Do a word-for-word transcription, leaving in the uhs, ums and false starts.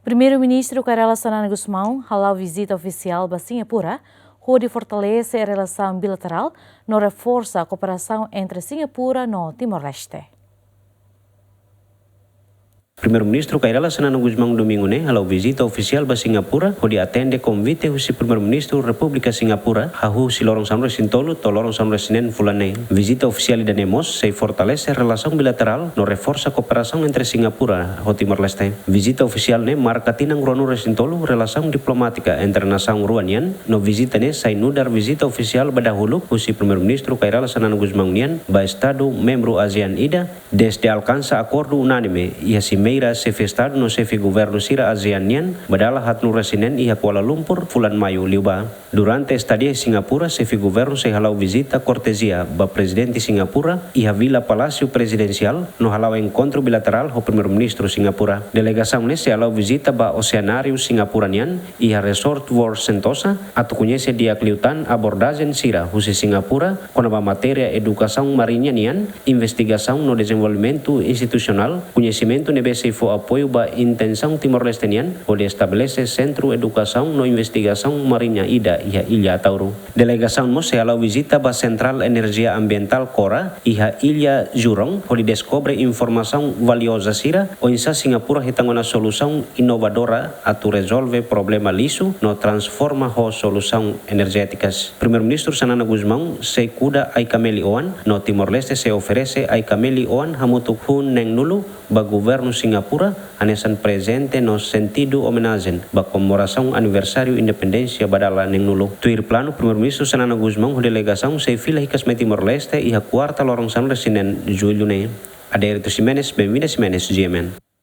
Primeiru-Ministru Kay Rala Xanana Gusmão hala'o vizita ofisiál ba Singapura, hodi fortalese relasaun bilaterál no reforsa kooperasaun entre Singapura no Timor-Leste. Primeiru-Ministru Kay Rala Xanana Gusmão domingu ne'e hala'o vizita ofisiál ba Singapura, hodi atende konvite husi Primeiru-Ministru Repúblika Singapura, hahú husi loron sanulu-resin-tolu to'o loron sanulu-resin-neen fulan ne'e. Vizita ofisiál ida-ne'e mós sei fortalese relasaun bilaterál no reforsa kooperasaun entre Singapura ho Timor-Leste. Vizita ofisiál ne'e marka tinan ruanulu-resin-tolu relasaun diplomátika entre nasaun rua nian, no vizita ne'e sai nu'udar vizita ofisiál ba dahuluk husi Primeiru-Ministru Kay Rala Xanana Gusmão nian ba Estadu membru ASEAN ida, dezde alkansa akordu unánime iha simeira xefe Estadu no xefe Governu sira ASEAN nian ba dala haatnulu-resin-neen iha Kuala Lumpur fulan Maiu liubá. Durante estadia iha Singapura, xefe Governu sei hala'o vizita kortezia ba Prezidente Singapura iha Vila Palásiu Prezidensiál no hala'o enkontru bilaterál ho Primeiru-Ministru Singapura. Delegasaun ne'e sei hala'o vizita ba oseanáriu Singapura nian iha Resort World Sentosa, atu koñese di'ak liután abordajen sira husi Singapura kona-ba matéria edukasaun mariña nian, investigasaun no dezenvolvimentu institusionál, koñesimentu ne'ebé sei fó apoiu ba intensaun Timor-Leste nian hodi estabelese sentru edukasaun no investigasaun mariña ida iha Illa Ataúru. Delegasaun mós sei hala'o vizita ba Sentrál Enerjia Ambientál Kora iha Illa Jurong, hodi deskobre informasaun valioza sira, oinsá Singapura hetan ona solusaun inovadora atu rezolve problema lixu no transforma ho solusaun enerjétikas. Primeiru-Ministru Xanana Gusmão sei kuda ai-kameli oan, no Timor-Leste sei oferese ai-kameli oan hamutuk hun neenulu ba Governu Singapura, hanesan prezente no sentidu omenajen ba komemorasaun aniversáriu independénsia ba dala neenulu. Tuir planu, Primeiru-Ministru Xanana Gusmão ho delegasaun sei fila hikas mai Timor-Leste iha kuarta loron sanulu-resin-neen Jullu ne'e. Adérito Ximenes, Benvinda Ximenes, G M N.